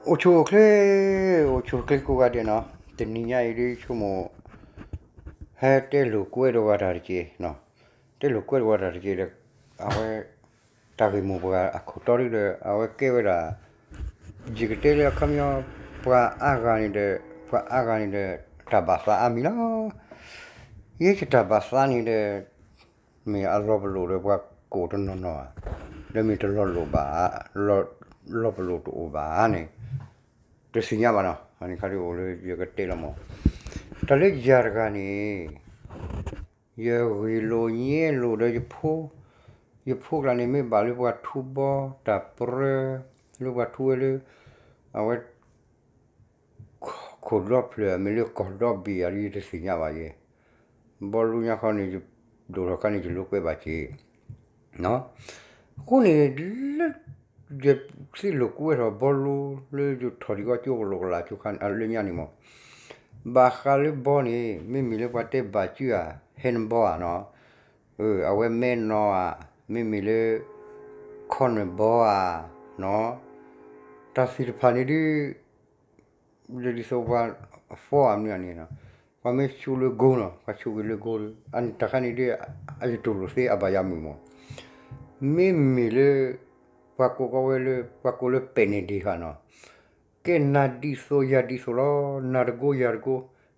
အိၣ်ဆူၣ်အိၣ်ချ့, အိၣ်ဆူၣ်အိၣ်ချ့ကိးဂၤဒဲးနီၤ, တနံၤညါအံၤဒ်ဆိကမိၣ် ဟဲတဲလိာ်ကွဲဒီးဝဲတၢ်တက့ၢ်, တဲလိာ်ကွဲဒီးဝဲတၢ်တက့ၢ်ဒီး အဝဲ တၢ်ဂ့ၢ်မိၢ်ပှၢ်အခိၣ်တီဒ်ဒီး အဝဲကဲဝဲဒၣ် ယကတဲလၢအခီပညီ ပှၤအါဂၤန့ၣ်ဒီး ပှၤအါဂၤန့ၣ်ဒီး တၢ်ဘၣ်သးအါမံၤလီၤ. ယဲယတၢ်ဘၣ်သးန့ၣ်ဒီး မ့ၢ်အလီၤပလိာ်ဒီးပှၤကိးတနီၤနီၤဧါ, ဒီးမ့ၢ်တလီၤလိာ်ဘၣ်, လီၤပလိာ်တအိၣ်ဘၣ်န့ၣ် တသ့ၣ်ညါဘၣ်နီၤ, အန့ၣ်ခါဒ်အိၣ်လၢယကတဲလီၤမး, တၢ်လၢယၤတဂၤန့ၣ် ယဂ့ၢ်လိာ်ညဲလိာ်ဒီးယဖိ, ယဖိကျါန့ၣ် မ့ၢ်ဘၣ်လၢပှၤထူဘီတၢ်ပြၢ, လၢပှၤထူဝဲလၢ အဝဲ ခိၣ်ဒီဖျၢၣ် မ့ၢ်လၢကီၢ်ဒီဘ့ၣ်အရ့တသ့ၣ်ညါဘၣ်ယဲ, ဘီလူညါခီန့ၣ် ယဒိၣ်ထီၣ်ခါန့ၣ် ယလိာ်ကွဲဘၣ်က့ၤ အဃိန့ၣ် လၢ ယသ့ၣ်လိာ်ကွဲထီၣ်ဘီလူလၢယထီၣ်ဒံးကီၢ်ကၠိကလိာ်ကလာ်ကၠိခါန့ၣ် အလၢညါန့ၣ်မး, ဘၣ်ဃးလၢဘီန့ၣ် မ့မ့ၢ်လၢပှၤတဲဘၣ်စုဧါ, ဟဲနဘီဧါနီၤ, အဝဲမဲနီၤဧါ, မ့မ့ၢ်လၢ ခီနဘီဧါနီၤ, တၢ်သ့ၣ်တဖၣ်န့ၣ်ဒ် လၢဒ်သိးပှၤ အဖီအမနုၤန့ၣ် ပှၤမ့ၢ်ဆူးလၢကိနီၤ ပှၤဆူးက့ၤလၢကိဒီး အတၢ်ခါန့ၣ်ဒ် အယတူၢ်လိာ်သ့အဘၣ်ယၤမုာ်မး, မ့မ့ၢ်လၢ ပှၤကိးကီဝဲလၢ ပှၤကိးလၢပဲာ်န့ၢ်ဒံးဃာ်နီၤ, ကဲနၤဒ်သိးယၤဒ်သိးလီၤ, နၤတကိယၤတကိ,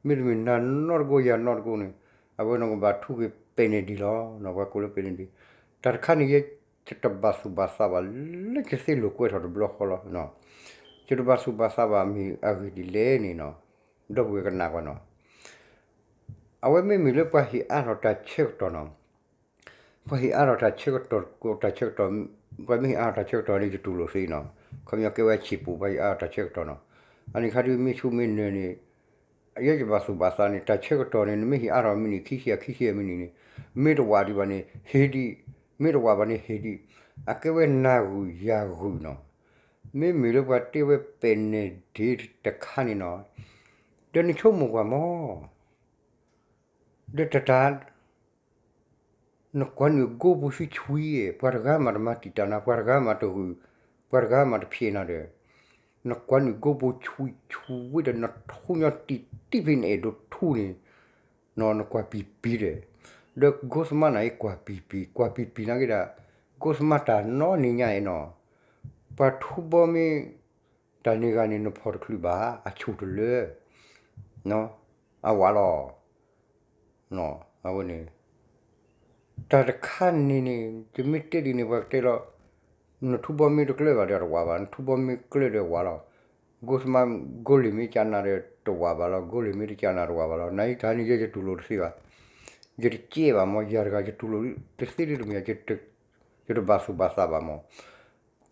မ့တမ့ၢ်နၤနီတကိယၤနီတကိန့ၣ် အဝဲနီၢ်ကဘၣ်ထူက့ၤပဲာ်န့ၢ်ဒံးလီၤ, ပှၤကိးလၢပဲာ်န့ၢ်ဒံး, တၢ်တခါန့ၣ်ယဲ ယတဘၣ်သူၣ်ဘၣ်သးဘၣ်လၢယသ့ၣ်လိာ်ကွဲထီၣ်တဘျီဃီလီၤ, ယတဘၣ်သူၣ်ဘၣ်သးဘၣ်မ့ၢ်အဂ့ၢ်ဒ်လဲၣ်န့ၣ်နီၤ, ဒီပုၢ်ဝဲၢ်ကနၣ်ကွၢ်နီၤ, အဝဲမ့မ့ၢ်လၢပှၤဟ့ၣ်အါထီၣ်တၢ်ဆၢကတီၢ်နီၤ, ပှၤဟ့ၣ်အါထီၣ်တၢ်ဆၢကတီၢ် တၢ်ဆၢကတီၢ်, ပှၤမ့ၢ်ဟ့ၣ်အါထီၣ်တၢ်ဆၢကတီၢ်န့ၣ် ယတူၢ်လိာ်သ့နီၤ, ခီပညီကဲဝဲဆံးပူၤ ပှၤဟ့ၣ်အါထီၣ်တၢ်ဆၢကတီၢ်နီၤ, အန့ၣ်ခါဒ်မ့ၢ်ဆူးမ့ၢ်နၢၤန့ၣ် ယဲယဘၣ်သူၣ်ဘၣ်သးန့ၣ် တၢ်ဆၢကတီၢ်န့ၣ် နမ့ၢ်ဟ့ၣ်အါထီၣ်မံးနံးခံဆံ ခံဆံမံးနံးန့ၣ် မ့ၢ်တဝးဒံးဘၣ်န့ၣ် ဟ့ၣ်ဒံး, မ့ၢ်တဝးဘၣ်န့ၣ်ဟ့ၣ်ဒံး, အကဲဝဲနၤဂုာ်ယၤဂုာ်နီၤ, မ့မ့ၢ်လၢပှၤတဲဝဲပဲာ်န့ၢ်ဒံးတခါန့ၣ်နီၤ, ဒီးနဆိကမိၣ်ကွၢ်မး ဒီးတၢ်တၢ် နကွၢ်နုာ်ကိးပူၤဆံဆွံ, ပှၤတဂၤမးတမၤတံာ်တာ်နၤ, ပှၤတဂၤမးတဂုာ်, ပှၤတဂၤမးတဖျဲးနၤဒီး, နကွၢ်နုာ်ကိးပူၤဆွံဆွံဒီး နထူညီတံၢ်တံၢ်ဖဲနအဲၣ်ဒိးထူန့ၣ်, နကွၢ်ပံၤပံၤဒီး, ဒီးကိးသမါနၤအံၤကွၢ်ပံၤပံၤ, ကွၢ်ပံၤပံၤနာ်က့ဒီး, ကိးသမါတၢ်နီနံၤညါအံၤနီၤ, ပှၤထူဘီမ့ၢ် တၢ်န့ၢ်ဂၤန့ၣ် နဖီၣ်တချုးဘၣ်, အဆူၣ်တလၢ အဝးလီၤ. အဝဲန့ၣ် တၢ်တခါန့ၣ်န့ၣ် ယမ့ၢ်တဲဒ်န့ၣ် ပှၤကတဲလီၤ, နထူဘီမ့ၢ်တကျၢၢ်ဘၣ်ဒီးတဝးဘၣ်, နထူဘီမ့ၢ်ကျၢၢ်ဒီးဝးလီၤ. ကိးသမါ ကိးလံာ်မ့ၢ်ကနၤဒီးတဝးဘၣ်လီၤ, ကိးလံာ်မ့ၢ်တကနၤတဝးဘၣ်လီၤ. နအံၤတၢ်န့ၣ်ယဲယတူၢ်လိာ်တသ့ဘၣ်, ယတကဲဘၣ်မ့ၢ်ယၤတဂၤ ယတူၢ်လိာ်တသ့ဒ်တမံၤ, ယတဘၣ်သူၣ်ဘၣ်သးဘၣ်မ့ၢ်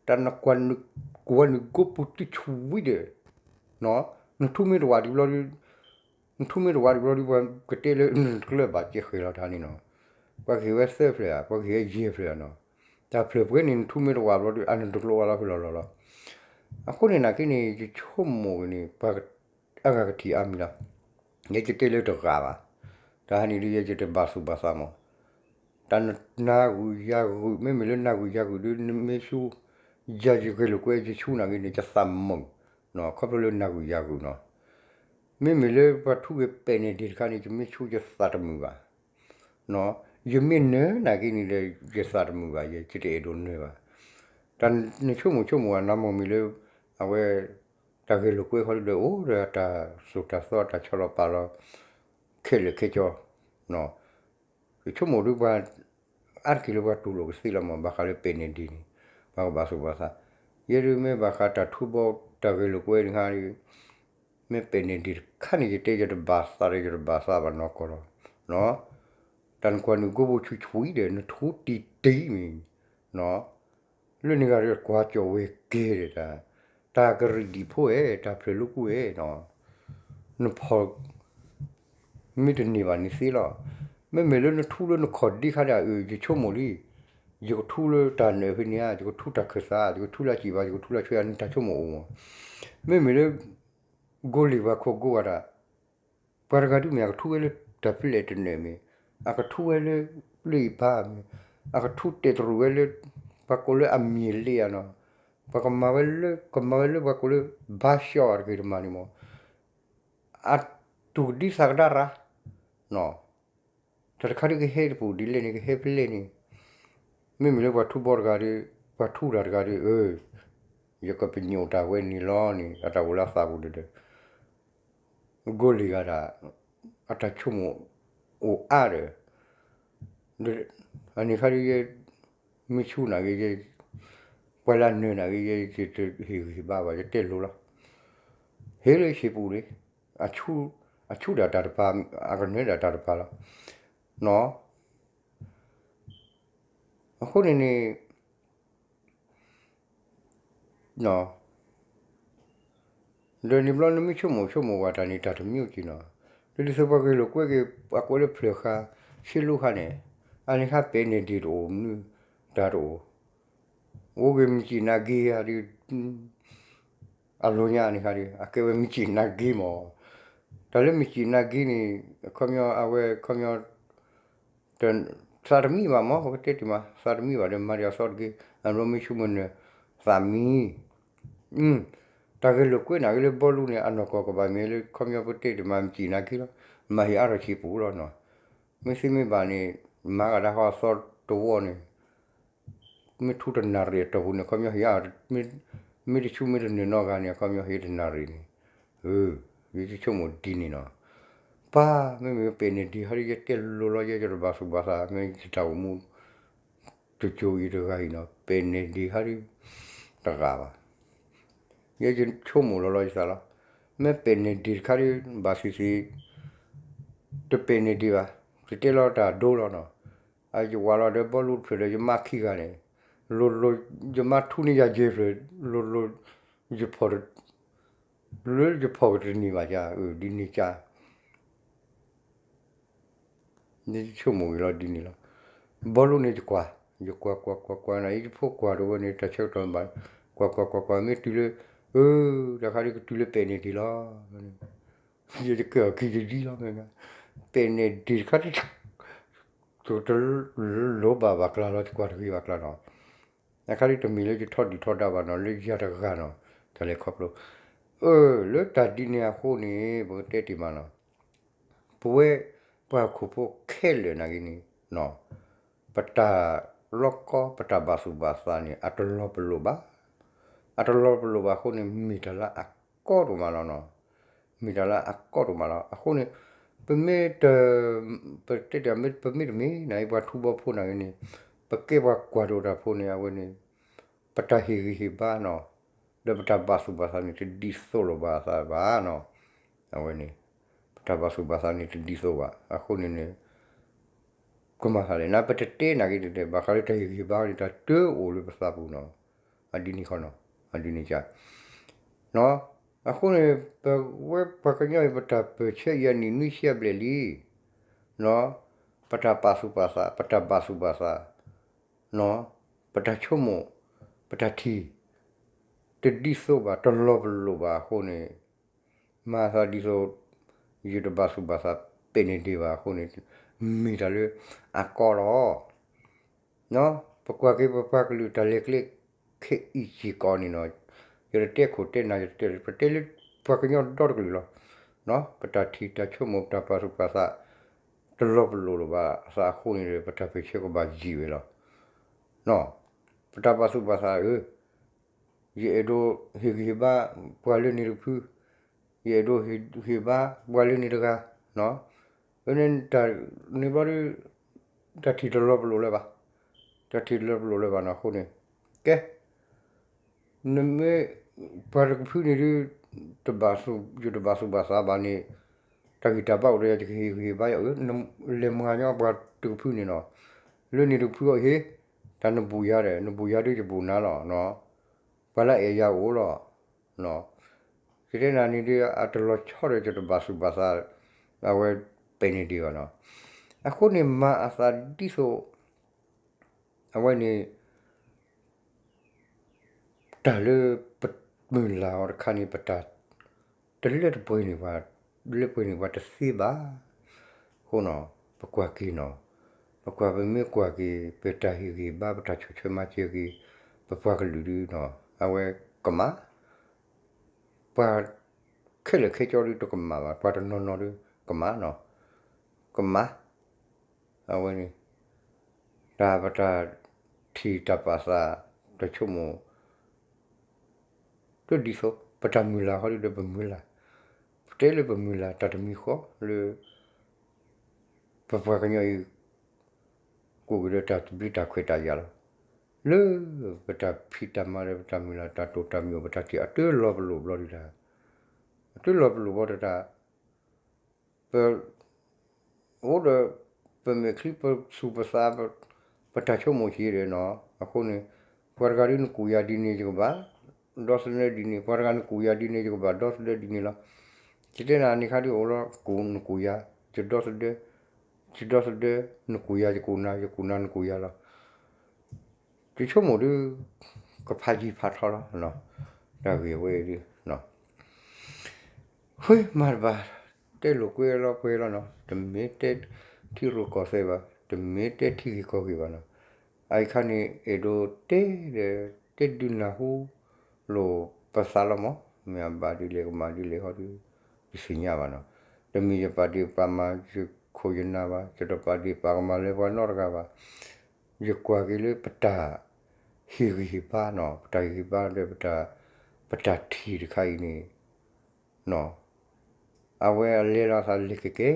တၢ်နကွၢ်နုာ်ကိးပူၤတဆူၣ်ဝံၤဒီး, နထူမ့ၢ်တဝးဒံးဘျီဒီး, နထူမ့ၢ်တဝးဒံးဘျီဒီး ပှၤကတဲလၢနတကျၢၢ်ဘၣ်ကဲဃဲၤလီၤတၢ်န့ၣ်နီၤ, ပှၤကဟ့ၣ်ဝဲသၢဖျၢၣ်ဧါ, ပှၤကဟ့ၣ်ဝဲယဲၢ်ဖျၢၣ်ဧါနီၤ, တၢ်ဖျၢၣ်ပှဲၤန့ၣ် နထူမ့ၢ်တဝးဘျီဒီး အနတကျိးဝဲလီၤဖဲလီၤလီၤလီၤ. အဃိန့ၣ်နာ်က့န့ၣ် ယဆိကမိၣ်န့ၣ် ပှၤအဂၤကထံၣ်အါမံၤလီၤ. ယဲယတဲလၢတဂၤဘၣ်, တၢ်ဟါန့ၣ်ဒ်ယဲယတဘၣ်သူၣ်ဘၣ်သးမ့ၢ် တၢ်နဂုာ်ယၤဂုာ်, မ့မ့ၢ်လၢနဂုာ်ယၤဂုာ်ဒီး နမ့ၢ်ဆူ ယၤယဂဲၤလိာ်ကွဲယဆူနာ်က့န့ၣ် ယသးမုာ်, ခီဖျိလၢနဂုာ်ယၤဂုာ်နီၤ. မ့မ့ၢ်လၢပှၤထူက့ၤပဲာ်န့ၢ်ဒံးတခါန့ၣ် ယမ့ၢ်ဆူယသးတမုာ်ဘၣ်, ယမ့ၢ်နၢၤနာ်က့န့ၣ်ဒီး ယသးတမုာ်ဘၣ်, ယတအဲၣ်ဒိးနၢၤဘၣ်. တၢ်နဆိကမိၣ်ဆိကမိၣ်ဧါ နမ့ၢ်မ့ၢ်လၢ အဝဲ တၢ်ဂဲၤလိာ်ကွဲခီဒီး အိၣ်ဒီးတၢ်သိၣ်တၢ်သီတၢ်ဆီလီၤပာ်လီၤ ခဲလၢာ်ခဲဆ့ ယဆိကမိၣ်ဒ်ပှၤ အါတက့ၢ်လၢပှၤတူၢ်လိာ်ကသ့လီၤမ့ၢ် ဘၣ်ဃးလၢပဲာ်န့ၢ်ဒံးန့ၣ် ပှၤကဘၣ်သူၣ်ဘၣ်သး, ယဲဒၣ်မ့ၢ်ဘၣ်ဃးတၢ်ထူဘီတၢ်ဂဲၤလိာ်ကွဲတခါဒီး မ့ၢ်ပဲာ်န့ၢ်ဒံးတခါန့ၣ် ယတဲယတဘၣ်သးဒီးယတဘၣ်သးဘၣ်နီၢ်ကီၢ်လီၤ. တၢ်နကွၢ်နုာ်ကိးပူၤဆွံဆွံဒီး နထူတံၢ်တံၢ်မ့ၢ် လၢန့ၣ်ဂၤဒီးကွၢ်ကၠီၣ်ဝဲကဲဒီး တၢ်ကရံၣ်ဒံၣ်ဖိဧဲ တၢ်ဖျၢၣ်လိာ်ကွဲဧဲ, နဖီၣ် မ့ၢ်တန့ၢ်ဘၣ်န့ၣ်သ့လီၤ. မ့မ့ၢ်လၢနထူလၢနခီၣ်ဒ့ခါဒီး အၢ ယဆိကမိၣ်လံ, ယကထူလၢတၢ်နၢၤဖဲန့ၣ်ဧါ, ယကထူတၢ်ခၢၣ်သး, ယကထူလၢအစံၣ်ဘၣ်, ယကထူလၢအဆွဲဧါ, နတၢ်ဆိကမိၣ်အိၣ်မး. မ့မ့ၢ်လၢ ကိးလံာ်ပှၤခိးကိးဂၤဒဲး ပှၤတဂၤဒုးမ့ၢ် အကထူဝဲလၢတၢ်ဖျဲၣ်တနၢၤမ့ၢ်, အကထူဝဲလၢ ပျ့ၤပၤမ့ၢ်, အကထူတဲာ်တရူးဝဲလၢ ပှၤကိးလၢအမံၤလ့ဧါနီၤ, ပှၤကမၤဝဲလၢ ကမၤဝဲလၢပှၤကိးလၢ ဘါရှီၣ်အတဂ့ၤတမံၤန့ၣ်မး, အတူၢ်ကဒံသးကဒါရၢ်, တၢ်တခါဒုးကဟဲတပူၤဒ်လဲၣ်န့ၣ် ကဟဲဖဲလဲၣ်န့ၣ်, မ့မ့ၢ်လၢပှၤထူဘီတဂၤဒီး ပှၤထူတၢ်တဂၤဒီး အၢ ယကပညိၣ်တၢ်ဝဲန့ၣ်လီၤန့ၣ် အတၢ်အိၣ်လၢအသးပူၤဒီး ဂိၢ်လံၤဂၤဒၣ် အတၢ်ဆိကမိၣ်အိၣ်အါဒီး အန့ၣ်ခါဒုးယဲ မ့ၢ်ဆူၣ်နာ်က့ ပှၤလၢအနၢၤနာ်က့ ယဲယတဟ့ၣ်ဂံၢ်ဟ့ၣ်ဘါဘၣ် ယတဲလိၤလီၤ. ဟ့ၣ်လၢဆံးပူၤန့ၣ် အဆူၣ်ဒၣ်တၢ်တပၤ အကနၢၤဒၣ်တၢ်တပၤလီၤ. နီၢ် အဃိန့ၣ်န့ၣ် ဒီးန့ၣ်ဘျီနမ့ၢ်ဆိကမိၣ်ဆိကမိၣ်ဝဲတၢ်န့ၣ် တၢ်တမံၤက့ၤနီၤ, ဒီးဒ်သိးပှၤဂ့ၢ်လိာ်ကွဲက့ၤ အကွဲးလၢဖျၢၣ်ဃာ် ဆ့လူဃာ်န့ၣ်, အန့ၣ်ခါပဲာ်န့ၢ်ဒံးတအိၣ်မနုၤတၢ်တအိၣ်, အိၣ်ဂ့ၤမုၢ်ကံၣ်နါဂ့ၤဧါဒီး အလိၤညါန့ၣ်ခါဒီး အကဲဝဲမုၢ်ကံၣ်နါဂ့ၤမး, တၢ်လၢမုၢ်ကံၣ်နါဂ့ၤန့ၣ် အခီပညီအဝဲခီပညီ သးတမံဘၣ်မး ပကတဲတ့ၢ်မး သးတမံဘၣ်ဒီး မၤဒံးအသီတဂ့ၤ အဘျီမ့ၢ်ဆိကမိၣ်နၢၤ သးမံ, တၢ်ဂ့ၢ်လိာ်ကွဲးနာ်က့လၢဘီလူန့ၣ် အနီၢ်ကီၢ်ကဘၣ်မ့ၢ်လၢခီပညီပတဲတ့ၢ်မး မုၢ်ကံၣ်နါဂ့ၤလီၤ, မၤဟ့ၣ်အါထီၣ်ဆံးပူၤလီၤနီၤ, မ့ၢ်သ့မ့ၢ်ဘၣ်န့ၣ် မၤဂၤဒၣ်ဃီအသီတဝီန့ၣ် မ့ၢ်ထူတနၣ်ရံၣ်အတီၢ်ပူၤန့ၣ် ခီပညီဟ့ၣ်အါ, မ့ၢ်တဆူၣ်မ့ၢ်တနၢၤနီတဂၤန့ၣ် ခီပညီဟ့ၣ်တနၣ်ရံၣ်န့ၣ်, ယဆိကမိၣ်ဒ်န့ၣ်နီၤ, ပၢ် မ့မ့ၢ်ပဲာ်န့ၢ်ဒံးဟီဒ်ယတဲလိၤလီၤ ယဲယတဘၣ်သူၣ်ဘၣ်သး မ့ၢ်ယတၢ်အိၣ်မူ တစိၤအံၤတဂၤအံၤနီၤ ပဲာ်န့ၢ်ဒံးဟီဒ် တဂၤဘၣ် ယဲယဆိကမိၣ်လီၤလီၤယသးလီၤ, မ့ၢ်ပဲာ်န့ၢ်ဒံးတခါဒ် ဘၣ်သ့ၣ်သ့ၣ် တပဲာ်န့ၢ်ဒံးဘၣ်, ယတဲလီၤတၢ်ဒိလီၤနီၤ, ယဝၤလီၤဒီးဘီလူတဖျၢၣ်ဒီး ယမါခံဂၤန့ၣ်, လိၤလိၤ ယမါထူန့ၢ်ယၤယဲၢ်ဖျၢၣ်, လိၤလိၤ ယဖီၣ် လၢယဖီၣ်ကတန့ၢ်ဘၣ်ယၤ ဒ်န့ၣ်ကါ ယဆိကမိၣ်ဂ့ၤလီၤဒ်န့ၣ်လီၤ, ဘီလူန့ၣ်ယကွၢ်, ယကွၢ်ကွၢ်ကွၢ်ကွၢ်ကွၢ်န့ၣ် ယဖိကွၢ်တဝဲန့ၣ် တၢ်ဆၢကတီၢ်ဘၣ်, ကွၢ်ကွၢ်ကွၢ်ကွၢ်မ့ၢ်တုၤလၢ, အၢ တၢ်ခါဒ်ကတုၤလၢပဲာ်န့ၢ်ဒံးလီၤ, ယကဲအီၤခံယဒ်လီၤ, ပဲာ်န့ၢ်ဒံးတခါဒ် တလိၤဘၣ်ဘၣ်ကျါလီၤ ယကွၢ်တဂ့ၤဘၣ်ကျါနီၤ, အခါဒ်တမ့ၢ်လၢယထီဒုၣ်ထီဒါဘၣ်နီၤ လၢယၤတဂၤနီၤ, တၢ်လဲၤခီဖျိ, အၢ လၢတၢ်ဒ်န့ၣ်အဃိန့ၣ် ပကတဲတ့ၢ်မးနီၤ ပဝဲပှၤဟီၣ်ခိၣ်ဖိခဲလၢာ်နာ်က့န့ၣ်, ပတၢ်လီၢ်ကီ ပတၢ်ဘၣ်သူၣ်ဘၣ်သးန့ၣ် အတလီၤပလိာ်ဘၣ်, အတလီၤပလိာ်ဘၣ်အဃိန့ၣ် မ့ၢ်တၢ်လၢအကီဒိၣ်မးလီၤနီၤ, မ့ၢ်တၢ်လၢအကီဒိၣ်မးလီၤ. အဃိန့ၣ် ပမ့ၢ်တ ပတဲတၢ် ပမ့ၢ်တမ့ၢ်နာ်က့ ပှၤထူဘီဖိနာ်က့န့ၣ် ပကဲပှၤကွၢ်ဒိၣ်တၢ်ဖိန့ၣ် အဝဲန့ၣ် ပတၢ်ဟ့ၣ်ဂံၢ်ဟ့ၣ်ဘါနီၤ ဒီးပတၢ်ဘၣ်သူၣ်ဘၣ်သးန့ၣ် တဒ်သိးလိာ်ဘၣ်အသးဘၣ်နီၤ, အဝဲန့ၣ် ပတၢ်ဘၣ်သူၣ်ဘၣ်သးန့ၣ် တဒ်သိးဘၣ်. အဃိန့ၣ်န့ၣ် ကမၤသးလဲၣ် နပတတဲနာ်က့န့ၣ် ဘၣ်ဃးလၢတၢ်ဟ့ၣ်ဂံၢ်ဟ့ၣ်ဘါန့ၣ် တၢ်တအိၣ်လၢပသးပူၤနီၤ, အဒ်န့ၣ်ခီနီၤ, အဒ်န့ၣ်က အဃိန့ၣ် ပဝဲပှၤကညီအံၤ ပတၢ်ပၢၢ်ဆၢယၤနံၣ်နွံဆံအဘျဲၣ်လံ, ပတၢ်ပာ်သူၣ်ပာ်သး ပတၢ်ဘၣ်သူၣ်ဘၣ်သး ပတၢ်ဆိကမိၣ် ပတၢ်ထံၣ် တဒ်သိးဘၣ် တလီၤပလိာ်ဘၣ်အဃိန့ၣ် မၤသးဒ်သိး ယတဘၣ်သူၣ်ဘၣ်သးပဲာ်န့ၢ်ဒံးဘၣ်အဃိန့ၣ် မ့ၢ်တၢ်လၢအကီလီၤ. ပကွၢ်က့ၤပပှၤကလုာ်တၢ်လဲၤကျဲခဲအံၤစ့ၢ်ကီးန့ၣ်နီၤ, ယတတဲခိၣ်တဲနၢ် ယတတဲ ပတဲလၢပှၤကညီဒီတကလုာ်လီၤ. ပတၢ်ထံၣ်တၢ်ဆိကမိၣ် ပတၢ်ပာ်သူၣ်ပာ်သး တလီၤပလိာ်လၢၤဘၣ်အသးအဃိန့ၣ်ဒီး ပတၢ်ပၢၢ်ဆၢကဘၣ်ယံာ်ဝဲလီၤ. ပတၢ်ပာ်သူၣ်ပာ်သးဧၢ, ယအဲၣ်ဒိးဟ့ၣ်ဂံၢ်ဟ့ၣ်ဘါပှၤလၢန့ၣ်တဖု, ယအဲၣ်ဒိးဟ့ၣ်ဂံၢ်ဟ့ၣ်ဘါပှၤလၢန့ၣ်တဂၤ, န့ၣ်ဘျီဒီး တၢ်ထံၣ်တလီၤပလိာ်လၢၤဘၣ်, တၢ်ထံၣ်တလီၤပလိာ်လၢၤဘၣ်နီၤ အဃိန့ၣ်, ကဲ နမ့ၢ်ပှၤတကဖုန့ၣ်ဒုး တဘၣ်သူၣ် ယတဘၣ်သူၣ်ဘၣ်သးဘၣ်န့ၣ်, တၢ်ဂံၢ်တၢ်ဘါအိၣ်ဒီးယၤ ယကဟ့ၣ်ဂံၢ်ဟ့ၣ်ဘါယၤဧၢ, လဲၤမၤညီပှၤတကဖုန့ၣ်နီၤ, လၢန့ၣ်တကဖုအီၤဟ့ၣ်, တၢ်နဘူးယၤဒီး နဘူးယၤဒုးယဘူးနၤလီၤ, ပှၤလၢအဲၣ်ယၤအိၣ်လီၤ. ယတဲနၤန့ၣ်ဒုး အတလီၤဆီဒီးယတဘၣ်သူၣ်ဘၣ်သး အဝဲပဲာ်န့ၢ်ဒံးဘၣ်နီၤ, အဃိန့ၣ်မၤအသးဒ်သိး အဝဲန့ၣ် တၢ်လၢပမုၢ်လၢ်အီၤတခါန့ၣ် ပတၢ်တလၢတပှဲၤန့ၢ်ပှၤ လၢပှဲၤန့ၢ်ပှၤတသ့ဘၣ်. အဃိနီၤ ပကွၢ်က့ၤနီၤ ပကွၢ်ပမ့ၢ်ကွၢ်က့ၤ ပတၢ်ဟ့ၣ်ဂံၢ်ဘါ ပတၢ်ဆိၣ်ဆၢမၤစၢၤက့ၤ ပပှၤကလုာ်ဒုးနီၤ အဝဲကမၣ်, ပှၤခဲလၢာ်ခဲဆ့ဒုးတကမၣ်ဘၣ်, ပှၤတနီၤနီၤဒုးကမၣ်နီၤ, ကမၣ်, အဝဲန့ၣ် တၢ်ပတၢ်ထံၣ်တၢ်ပာ်သး တၢ်ဆိကမိၣ် တဒ်သိး ပတၢ်မုၢ်လၢ်ဃီဒုးဒီးပမုၢ်လၢ်, ပတဲလၢပမုၢ်လၢ်တၢ်တမံၤဃီလၢ ပပှၤကညီအံၤ ကိးက့ၤဒီးတၢ်သဘျ့တၢ်ခွဲးတၢ်ယာ်လီၤ. လၢပတၢ်ဖံးတၢ်မၤဒီးပတၢ်မုၢ်လၢ်တၢ်တိာ်တၢ်မံၤအိၣ် ပတၢ်ထံၣ်အတၢလီၤပလိာ်ဘျီဒုးတၢ်, အတၢလီၤပလိာ်ဘျီဒီးတၢ် ပ အိၣ်ဒီး ပမဲာ်ချံပသူၣ်ပသး ပတၢ်ဆိကမိၣ်က့ၤဒီးနီၤ, အဃိန့ၣ် ပှၤတဂၤဒုးနကူၣ်ယၤဒ်န့ၣ်ယကဘၣ် ဒီသဒၢဒ်န့ၣ်, ပှၤတဂၤနကူၣ်ယၤဒ်န့ၣ်ယကဘၣ်ဒီသဒၢဒ်န့ၣ်လီၤ. ယတဲနၤန့ၣ်ခါဒုးအိၣ်လီၤ ကူၣ်နကူၣ်ယၤ, ယဒီသဒၢ, ယဒီသဒၢ နကူၣ်ယၤ ယကူၣ်နၤ ယကူၣ်နၤနကူၣ်ယၤလီၤ. ယဆိကမိၣ်ဒုး ကဖးယံၤဖးထီလီၤ, တၢ်ဂ့ၢ်ဝဲဒုး ဃ့မၤတဘၣ်, တဲလိာ်ကွဲလီၤပှဲၤလီၤနီၤ, တမ့ၢ်တဲထံရူၢ်ကီၢ်သဲးဘၣ်, တမ့ၢ်တဲထံဂ့ၢ်ကီၢ်ဂ့ၢ်ဘၣ်နီၤ, အအံၤခါန့ၣ် အဲၣ်ဒိးတဲဒီး တဲဒုးနၢ်ဟူလိာ်ပသးလီၤမး, မ့ၢ်အဘၣ်ဒ်လဲၣ်ကမၣ်ဒ်လဲၣ်ဟီဒုး ယသ့ၣ်ညါဘၣ်နီၤ, တမ့ၢ်ယပာ်ဒ့ၣ်ပာ်ကမၣ်ယခိၣ်ယနၢ်ဘၣ်, ယတပာ်ဒ့ၣ်ပာ်ကမၣ်လၢပှၤနီတဂၤဘၣ်, ယကွၢ်က့ၤလၢပတၢ် ဟ့ၣ်ဂံၢ်ဟ့ၣ်ဘါနီၤ, ပတၢ်ဟ့ၣ်ဂံၢ်ဟ့ၣ်ဘါဒီး ပတၢ်ထံၣ်တခါအံၤန့ၣ်, အဝဲအလဲၤလီၤသးလဲၤကဲကဲ,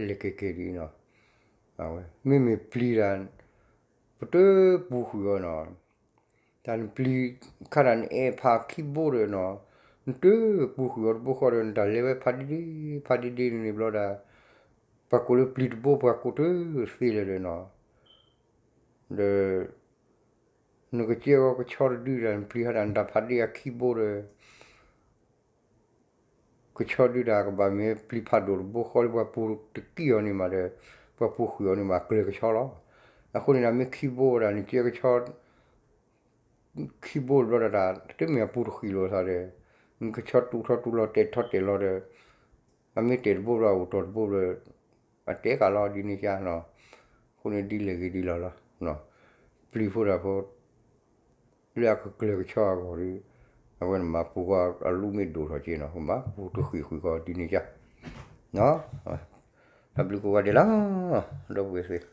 လဲၤကဲကဲဒ်အံၤနီၤ, အဝဲမ့မ့ၢ်ပျံၤတၢ် ပတပူၤဃုာ်အီၤနီၤ, တၢ်နပျံၤခါတၢ်နအဲၣ်ဖးခံဘိဒီးနီၤ, နတပူၤဃုာ်အီၤတဘိဃီဒီး နတၢ်လဲၤဝဲဖးဒ့ဒ့ ဖးဒ့ဒ့န့ၣ်ဘျီဒီး ပှၤကိးလၢပျံၤတဘိ ပှၤကိးတသ့လၢၤဒီးနီၤ, ဒီး နကစဲအီၤကဆီတဒုဒီး နပျံၤဟါတၢ်နတၢ်ဖးဒ့အခံဘိဒီး ကဆီဒုဒီးကဘၣ်မ့ၢ်ပျံၤဖးဒိၣ်တဘိဃီလၢပှၤပူၤတကံၢ်အီၤန့ၣ်မးဒီး ပှၤပူၤဃုာ်အီၤန့ၣ်မးကျၢၤကဆီလီၤ. အဃိန့ၣ်ဒီးမ့ၢ်ခံဘိဒီး နကဲကဆီ ခံဘိတဘျီဒီး တမ့ၢ်အပူၤတဃံးလိာ်သးဒီး နကဆီတူၢ်ထီၣ်တူၢ်လီၤတဲာ်ထီၣ်တဲာ်လီၤဒီး အမ့ၢ်တဲာ်တဘိဘျီ အိၣ်တီၢ်တဘိဘျီ အတဲဃာ်လီၤဒ်န့ၣ်ကနီၤ. အဃိန့ၣ်ဒ်လဲၣ်ဂ့ၤဒ်လဲၣ်လီၤ. ပျံၤဖိတၢ်ဖိ လၢအကကျၢၤကဆီအဂီၢ်ဒီး အဝဲန့ၣ်မၤပူၤဃီအလူမ့ၢ်ဒိၣ်ထီၣ်က့နီၤ မၤပူၤတဃံးဃုာ်ဃီဒ်န့ၣ်က တၢ်ဘျုးကိးဂၤဒဲးလီၤ ဒီပုၢ်ဝဲၢ်သ့ၣ်